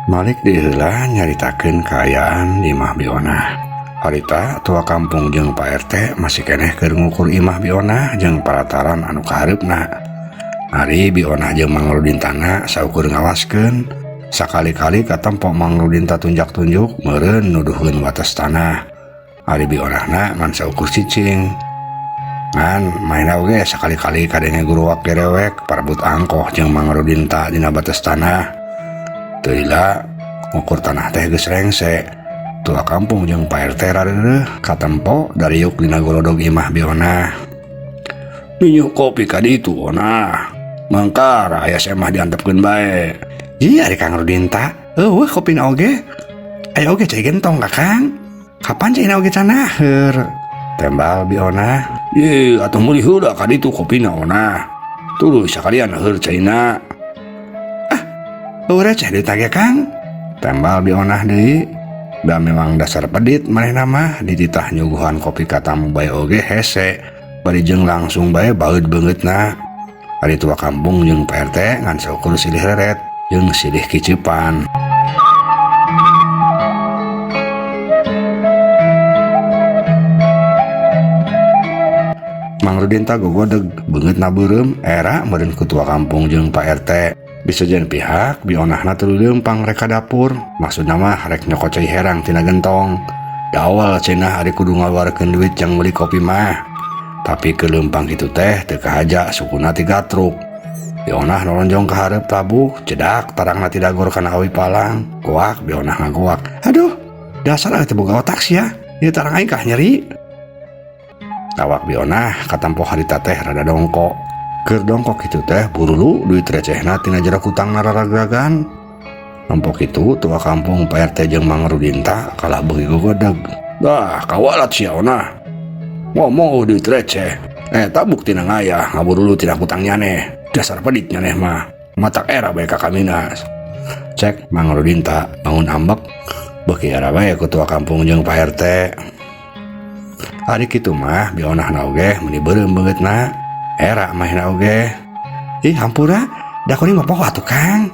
Malik deui heula nyaritakeun kaayaan di imah Bionah. Harita tua kampung jeung Pak RT masih keneh keur ngukur imah Bionah jeung parataran anu kahareupna. Ari Bionah jeung Mang Rudintana saukur ngawaskeun. Sakali-kali katempo Mang Rudinta tunjak-tunjuk meureun nuduhkeun wates tanah. Ari Bionahna ngan saukur cicing. Ngan maena oge sakali-kali kadenge guruwak gerewek parebut angkoh jeung Mang Rudinta dina batas tanah. Teu lila ngukur tanah teh geus rengse. Tua kampung jeung Pak RT rareureuh katempo dariuk dina golodog imah Bionah. Ninyuh kopi ka ditu onah. Mangkar aya semah diantepkeun bae. Ji ari Kang Rudinta, eueuh kopina oge. Aya oge cai gentong ka Kang. Kapan caina oge canaheur? Tembal Bionah. Ye atuh meuli heula ka ditu kopina onah. Tuluy sakalian heur caina. Ah, eueuh receh duit ge Kang. Tembal Bionah deui. Da memang dasar pedit manehna mah dititah nyuguhan kopi ka tamu bae oge hese. Bari jeung langsung bae baeud beungeutna. Ari tua kampung jeung Pak RT ngan saukur silih reret jeung silih kicipan. Mang Rudinta gogodeg beungeutna beureum era meureun ku tua kampung jeung Pak RT. Di sejen pihak Bionahna tuluy leumpang rek ka dapur, maksudna mah rek nyokot cai herang tina gentong. Dawal cenah ari kudu ngaluarkeun duit jang meuli kopi mah. Tapi keur leumpang kitu teh teu kahaja sukuna tigatruk. Bionah nolonjong ka hareup tabuh, cedak tarangna tidagor kana awi palang. Goak Bionah ngagoak. Aduh, dasar teu boga otak sia. Ieu tarang aing kah nyeri. Awak Bionah katampo harita teh rada dongkok. Keur dongkok kitu teh burulu duit recehna tina jero kutangna raragragan. Nempo kitu tua kampung Pak RT jeung Mang Rudinta kalah beuki gogodeg. Dah kawalat sia onah. Ngomong duit receh. Eta buktina ngayah ngaburulu tina kutang nyaneh. Dasar pedit nyaneh mah. Matak era bae ka kaminas. Cek Mang Rudinta bangun ambek beuki era bae ku tua kampung jeung Pak RT. Ari kitu mah Bionahna oge meuni beureum beungeutna. Era mahna oge. Ih hampura, da kuring mah poho atuh Kang.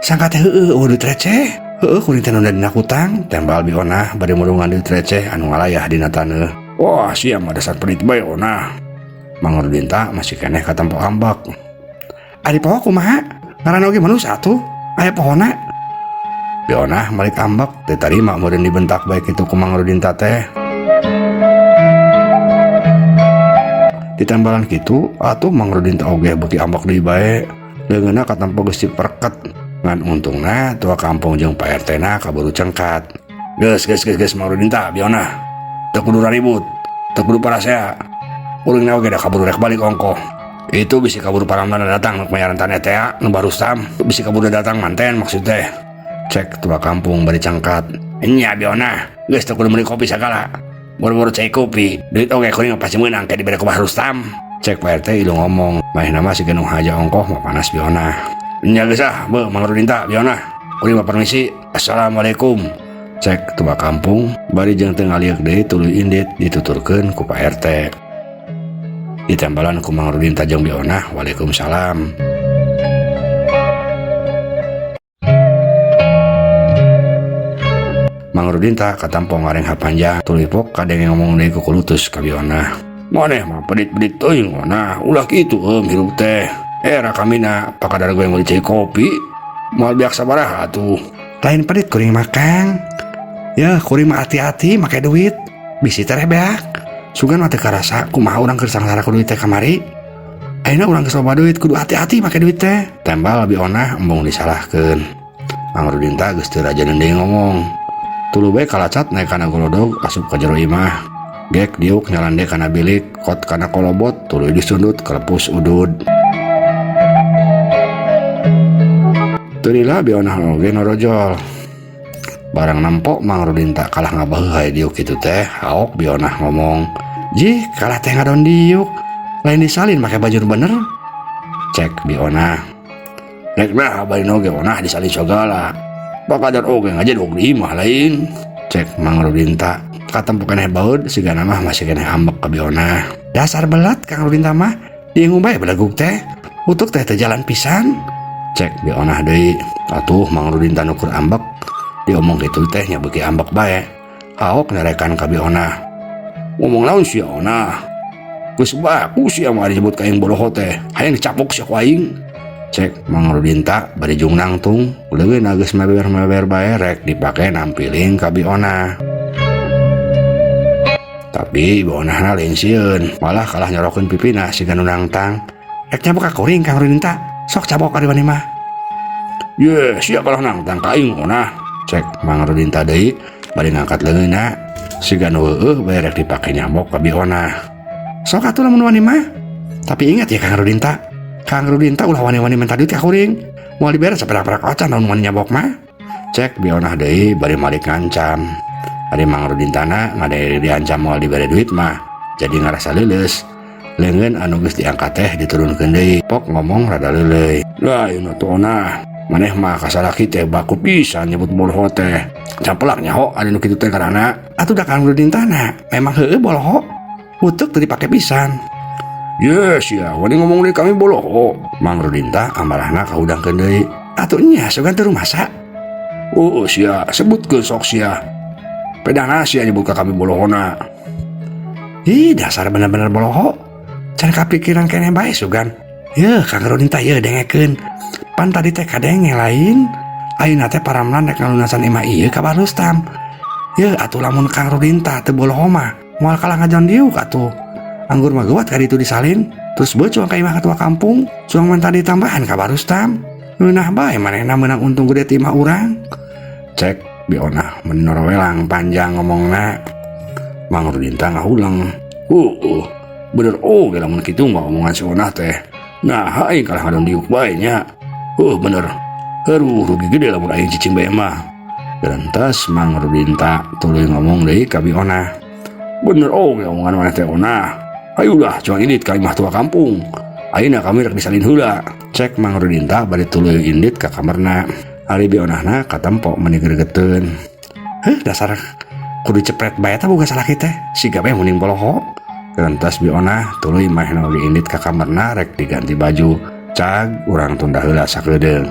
Sangka teh heueuh eueuh duit receh. Heueuh kuring teh nunda dina kutang, tembal Bionah bari mulungan duit receh anu ngalayah dina taneuh. Wah, sia mah dasar pedit bae onah. Mang Rudinta masih keneh katempo ambek. Ari poho kumaha? Ngaranna oge manusa atuh. Aya pohona. Bionah malik ambek teu tarima meureun dibentak bae kitu ku Mang Rudinta teh. Ditambalan kitu atuh Mang Rudinta oge beuki ambek deui bae. Leungeunna katempo geus diperket. Ngan untungna tua kampung jeung Pak RT na kaburu cengkat. Geus geus geus geus Mang Rudinta Bionah. Teu kudu raribut, teu kudu parasea. Uringna oge da kaburu rek balik ongkoh. Itu bisi kaburu paramdana datang nu mayaran taneh teh nu barustam. Bisi kaburu datang manten maksud teh. Cek tua kampung bari cengkat. Nya Bionah, geus teu kudu meuli kopi sagala. Boro-boro cai kopi, duit oge kuring pasti meunang ke dibere ku Bah Rustam. Cek Pak RT ilu ngomong, manehna mah siga nu haja ongkoh mah panas Bionah. Nya geus ah, beuh Mang Rudinta Bionah. Kuring mah permisi. Assalamualaikum. Cek tua kampung bari jeung teu ngalieuk deui tuluy indit dituturkeun ku Pak RT. Ditembalan ku Mang Rudinta jeung Bionah, waalaikumsalam. Mang Rudinta katampo ngarengha panjang tuluy pok kadenge ngomong deui ku kulutus ka Bionah. Maneh mah pedit-pedit teuing onah, ulah kitu hirup teh. Era kamina pakadar gue meuli cai kopi, moal biak sabaraha atuh. Lain pedit kuring mah Kang. Yeuh kuring mah hati-hati make duit, bisi tereh beak. Sugan mah teu karasa kumaha urang keur sangsara ku duit teh kamari. Ayeuna urang geus loba duit kudu hati-hati make duit teh. Tembal Bionah embung disalahkeun. Mang Rudinta geus teu rajaneun deui ngomong. Tuluy bae kalacat naek kana golodog asup ka jero imah. Gek diuk nyalande kana bilik, kot kana kolobot tuluy disundut kelepus udud. Teu lila Bionah oge norojol. Barang nempo Mang Rudinta kalah ngabaheuh diuk kitu teh, haok Bionah ngomong. Jih, kalah teh ngadon diuk. Lain disalin make baju bener. Cek Bionah. Rek nah bari oge onah disalin sagala. Pakadar oge ngajedog di imah lain. Cek Mang Rudinta. Katempo keneh baeud sigana mah masih keneh ambek ka Bionah. Dasar belat Kang Rudinta mah, diingu bae belegug teh. Utuk teh teu jalan pisan. Cek Bi Onah deui. Atuh Mang Rudinta nu keur ambek diomong kitu teh nya beuki ambek bae. Haok nyarekan ka Bi Onah. Ngomong naon sia Onah? Geus baku sia mah disebut ka aing boloho teh. Hayang dicapok sia ku aing. Cek Mang Rudinta bari jung nangtung, leuweuna geus meber-meber bae rek dipake nampiling ka Bi Onah. Tapi Bi Onahna lain sieun, malah kalah nyorokeun pipina siga nu nangtang. Rek nyabok ka kuring Kang Rudinta, sok cabok ari wani mah. Ye, sia kalah nangtang ka aing Onah. Cek Mang Rudinta deui bari ngangkat leungeunna siga nu heueuh bae rek dipake nyabok ka Bi Onah. Sok atuh lamun wani mah. Tapi ingat ya Kang Rudinta, Kang Rudinta ulah wani-wani minta duit ka kuring. Moal dibere saperak-perak ocan lamun wani nyabok mah. Cek Bi Onah deui bari malik ngancam. Ari Mang Rudintana ngadenge diancam moal dibere duit mah jadi ngarasa leuleus. Leungeun anu geus diangkat teh diturunkeun deui. Pok ngomong rada leuleuy. Lain atuh Onah, maneh mah kasalaki teh baku pisan nyebut boloho teh. Campelak nyaho anu nu kitu teh karana. Atuh da Kang Rudintana memang heueuh boloho. Utek teu dipake pisan. Yes ya, wani ngomong deui kami boloho. Mang Rudinta amarahna kahudangkeun deui. Atuh nya sugan teu rumasa. Oh sia, sebutkeun sok sia. Pedana sia nyebut ka kami bolohona. Ih, dasar bener-bener boloho. Can kapikiran keneh bae sugan. Yeuh, Kang Rudinta yeuh dengekeun. Pan tadi teh kadenge lain. Ayeuna teh paramlan rek ngalunasan imah ieu ka Barustam. Yeuh, atuh lamun Kang Rudinta teu boloho mah moal kalah ngajon diuk atuh. Anggur mah geuwat ka ditu disalin, terus beuh cuang ka imah ketua kampung, cuang menta ditambahan ka Barustam. Ngeunah bae manehna meunang untung gede ti imah urang. Cek Bi Onah menorowelang panjang ngomongna. Mang Rudinta ngahuleng. Bener oge lamun kitu mah omongan si Onah teh. Nah, aing kalah ngadon diuk bae nya. Bener. Aduh, rugi gede lamun aing cicing bae mah. Gerentas Mang Rudinta tuluy ngomong deui ka Bi Onah. Bener oge omongan maneh teh Onah. Hayulah cuang indit ka imah tua kampung. Ayeuna kami rek disalin heula. Cek Mang Rudinta bari tuluy indit ka kamarna. Ari Bi Onahna katempo meuni gregeteun. Heuh, dasar kudu cepret bae tah boga salaki teh. Siga bae mending boloho. Gerentas Bi Onah tuluy manehna oge indit ka kamarna rek diganti baju. Cag urang tunda heula sakedeung.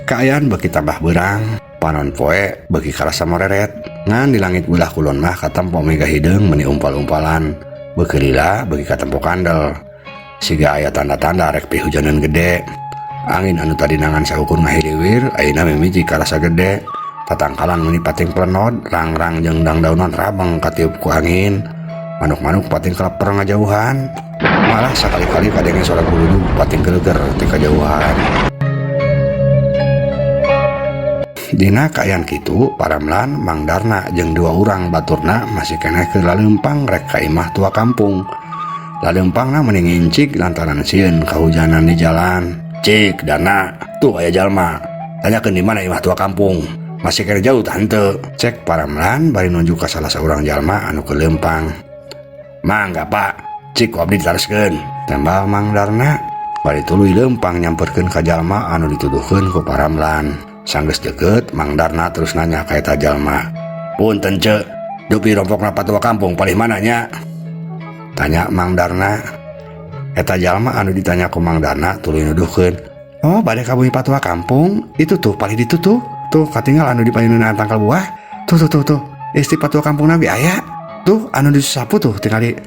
Kaayaan beuki tambah beurang, panon poe beuki karasa moreret. Ngan di langit belah kulon mah katempo mega hideung meuni umpal-umpalan. Beuki lila beuki katempo kandel. Siga aya tanda-tanda rek pihujaneun gede. Angin anu tadi nangan saukur ngahiliwir, ayeuna mimiti karasa gede. Tatangkalan meuni pating plenod, rang-rang jeung dangdaunan rabeng katiup ku angin. Manuk-manuk pating keleper ngajauhan. Malah sakali-kali kadenge suara guludug pating geleger ti kajauhan. Dina kaayaan kitu, Paramlan, Mang Darna jeung dua urang baturna masih keneh keur laleumpang rek ka imah tua kampung. Laleumpangna meni ngincig lantaran sieun kahujanan di jalan. Cik, Dana, tuh aya jalma. Tanyakeun di mana imah tua kampung. Masih keneh jauh tah henteu. Cek Paramlan bari nunjuk ka salah saurang jalma anu keur leumpang. Mangga Pak, cik ku abdi ditareskeun. Tembal Mang Darna bari tuluy leumpang nyamperkeun ka jalma anu dituduhkeun ku Paramlan. Sanggeus deukeut, Mang Darna terus nanya ka eta jalma. Punten ceu, dupi rompokna patua kampung palih mana nya? Tanya Mang Darna. Eta jalma anu ditanya ku Mang Darna tuluy nuduhkeun. Oh, bade ka bumi patua kampung, itu tuh palih ditu tuh. Tuh katinggal anu di payuneun tangkal buah. Tuh tuh tuh tuh. Istri patua kampung nabi aya. Tuh anu disapu tuh tingali.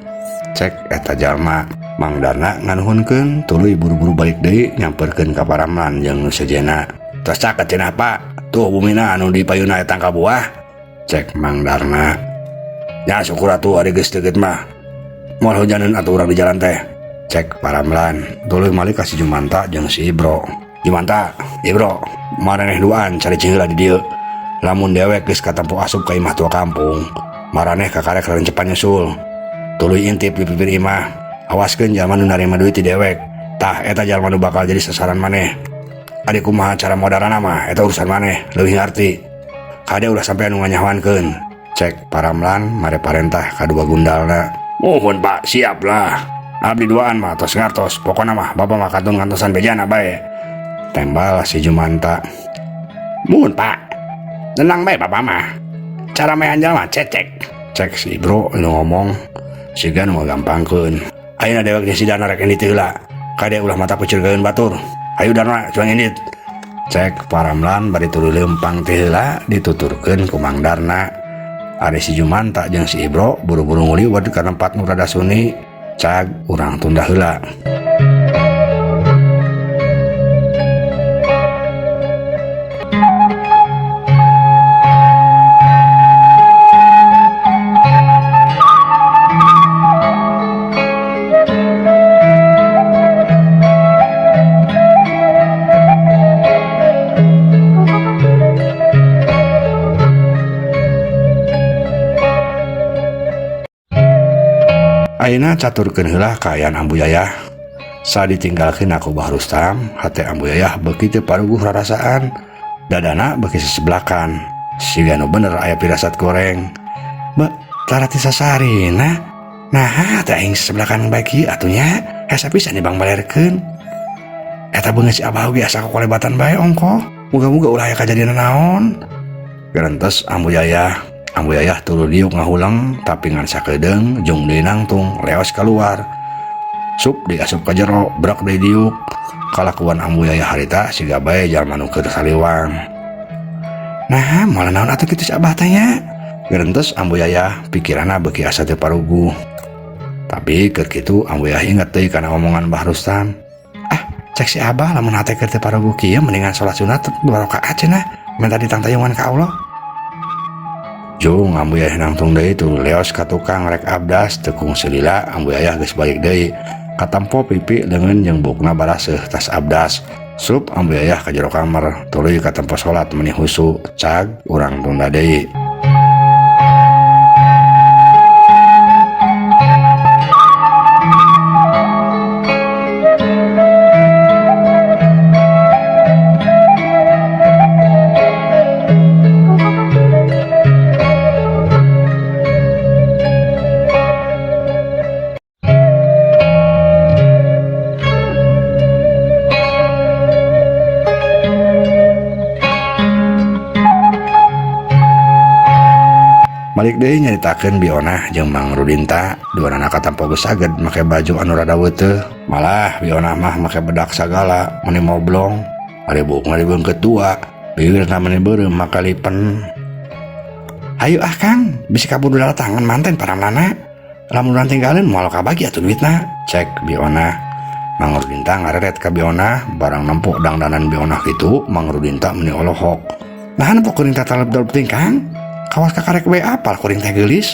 Cek eta jalma. Mang Darna nganuhunkeun tuluy buru-buru balik deui nyamperkeun ka Paramlan jeung nu sejena. Tos caket cenah Pak, tuh bumina anu di payuna tangkal buah. Cek Mang Darna. Ya syukur atuh ari geus deukeut mah. Moal hujaneun atuh urang di jalan teh. Cek Paramlan tuluy malik ka si Jumanta jeung si Ibro. Jumanta, Ibro, maraneh duaan cari heula di dieu. Lamun dewek geus katempo asup ka imah tua kampung, maraneh kakarek rencepan nyusul. Tuluy intip di pipir imah, awaskeun jalma nu narima duit ti dewek. Tah eta jalma nu bakal jadi sasaran maneh. Ari kumaha cara modarana mah eta urusan maneh, leuwih ngarti. Kade ulah sampe anu nganyahoankeun. Cek Paramlan mare parentah ka dua gundalna. Muhun Pak, siap lah. Abdi duaan mah tos ngartos, pokona mah bapak mah kantun ngantosan bejana bae. Tembal si Jumanta. Muhun Pak, tenang bae bapak mah. Cara maehan jalma cecek. Cek si Ibro nu ngomong siga nu ngagampangkeun. Ayeuna dewek jeung si Dana rek indit heula. Kade ulah mata kucurgaeun batur. Ayo Dana cuang indit. Cek Paramlan bari tuluy leumpang teh heula dituturkeun ku Mang Darna. Ari si Jumanta jeung si Ibro buru-buru nguliwet ka tempat nu rada suni. Cag urang tunda heula. Ayeuna caturkeun heula kaayaan Ambu Yayah. Saditinggalkeun ku Bah Rustam, hate Ambu Yayah beuki teu paruguh rarasaan. Dadana beuki seseblakan. Siga nu bener aya pirasat goreng. Be, tara ti sasarina. Naha teh aing seseblakan bae kieu atuh nya. Hese pisan dibangbalerkeun. Eta beungeut si Abah oge asa kokolebatan bae ongkoh. Muga-muga ulah aya kajadian naon. Gerentes Ambu Yayah. Ambu Yayah tuluy diuk ngahuleng tapi ngan sakedeung jung deui nangtung leos kaluar. Sup deui asup ka jero brek deui diuk. Kalakuan Ambu Yayah harita siga bae jalma nu keur saliwang. Nah, moal naon atuh kitu si Abah teh nya. Gerentes Ambu Yayah pikiranna beuki asa teu paruguh. Tapi keur kitu Ambu Yayah inget deui kana omongan Bah Rustam. Ah, cek si Abah lamun hate keur teu paruguh kieu mendingan salat sunat 2 rakaat cenah minta ditangtayungan ka Allah. Jung Ambu Yayah nangtung deui tuluy leos ka tukang rek abdas teu kungsi lila Ambu Yayah geus balik deui. Katempo pipi leungeun jeung buukna baraseuh tas abdas. Sup Ambu Yayah ka jero kamar tuluy katempo salat meni husu cag urang tunda deui. Balik deui nyaritakeun Bionah jeung Mang Rudinta, duanana katempo geus saged make baju anu rada weuteuh. Malah Bionah mah make bedak sagala meni moblong, ari buukna dibeungkeut dua, bibirna meni beureum make lipen. Hayu ah Kang, bisi kaburu daratangan manten paramlana. Lamun urang tinggalin moal kabagi atuh duitna, cek Bionah. Mang Rudinta ngareret ka Bionah, barang nempo dangdanan Bionah kitu, Mang Rudinta meni olohok. Nah nempo kuring teh talep-talep ting Kang. Kawas kakarek we apal kuring teh geulis.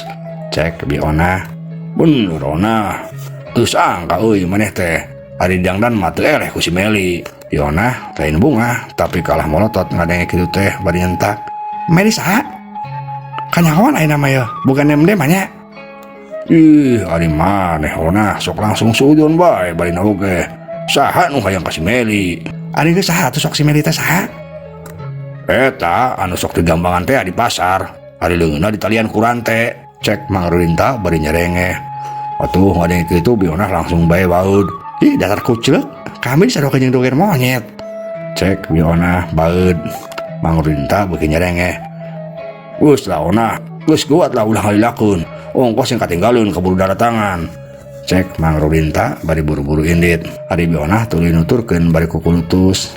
Cek Bionah. Bener Onah. Geus angka euy maneh teh. Ari dangdan mah teu eleh ku si Meli. Bionah lain bunga tapi kalah molotot ngadenge kitu teh bari nyentak. Meli saha? Kanyahoan ayeuna mah yeuh, bukan MD mah nya. Ih, ari maneh Onah sok langsung suudzon bae bari oge. Saha nu hayang ka si Meli? Ari geus saha atuh sok si Meli teh saha? Eta anu sok digambangan teh di pasar. Ari leungeunna ditalian ku rante. Cek Mang Rudinta bari nyerengeh. Atuh ngadenge kitu Bionah langsung bae baeud. Ih, dasar kucleuk, kami sarua jeung doger monyet. Cek Bionah baeud. Mang Rudinta beuki nyerengeh. Geus lah Onah, geus kuat lah ulah ngalilakeun. Ongkos yang katinggalin keburu daratangan. Cek Mang Rudinta bari buru-buru indit. Ari Bionah tuluy nuturkeun bari kukulutus.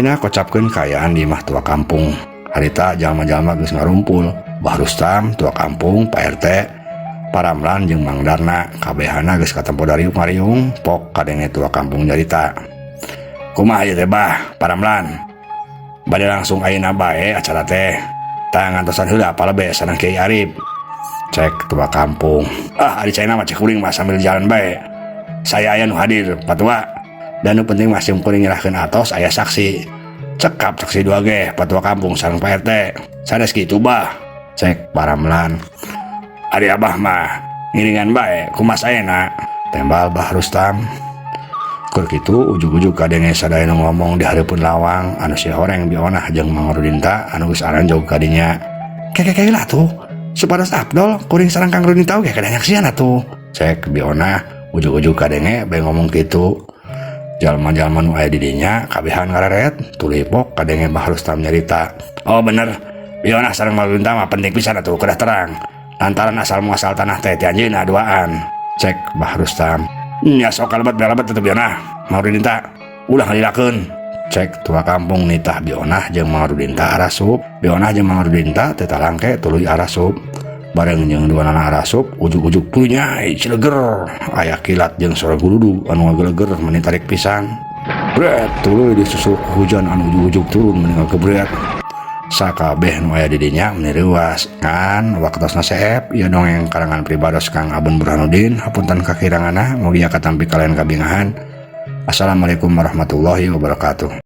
Ayeuna kocapkeun kaayaan di imah tua kampung. Harita jalma-jalma geus ngarumpul. Bah Rustam, tua kampung, Pak RT, Paramlan jeung Mang Darna kabehana geus katempo dariuk ngariung pok kadenge tua kampung nyarita. Kumaha ieu teh, Bah Paramlan? Bade langsung ayeuna bae acara teh. Tah, ngantosan heula palebeh sareng Kiai Arif, cek tua kampung. Ah, ari caina mah cek kuring mah sambil jalan bae. Saya aya nu hadir, Patua. Dan nu penting mah sim kuring nyerahkeun atos aya saksi. Cekap saksi dua ge, Patua kampung sareng Pak RT. Sanes kitu, Bah, cek Paramlan. Ari Abah mah ngiringan bae kumaha ayeuna, tembal Bah Rustam. Keur kitu ujug-ujug kadenge sadaya nu ngomong di hareupeun lawang anu si horeng Bionah jeung Mang Rudinta anu geus aranjog ka dinya. Keke lah tuh. Supados Abdol kuring sareng Kang Rudinta oge kada nyaksian atuh. Cek Bionah ujug-ujug kadenge bae ngomong kitu. Jalma-jalma nu aya di dinya kabehan ngareret tuluy pok kadenge Bah Rustam nyarita. Oh bener, Bionah sareng Mang Rudinta mah penting pisan atuh kedah terang. Lantaran asal muasal tanah teh ti anjeunna duaan. Cek Bah Rustam. Nya sok kalebet kalebet tetep Bionah, Mang Rudinta ulah ngalilakeun. Cek tua kampung nitah Bionah jeung Mang Rudinta arasup. Bionah jeung Mang Rudinta teu talangke tuluy arasup. Bareng jeung duanana arasup, ujug-ujug tuluy cileger aya kilat jeung sora guludu anu ngageleger meni tarik pisan. Bret, tuluy disusul ku hujan anu ujug-ujug turun meni ngagebret. Sakabeh nu aya di dinya meni reuas. Ngan waktosna seep ieu dongeng karangan pribados Kang Abun Burhanuddin. Hapunten kakiranganna, mugia katampi kalian kabingahan. Assalamualaikum warahmatullahi wabarakatuh.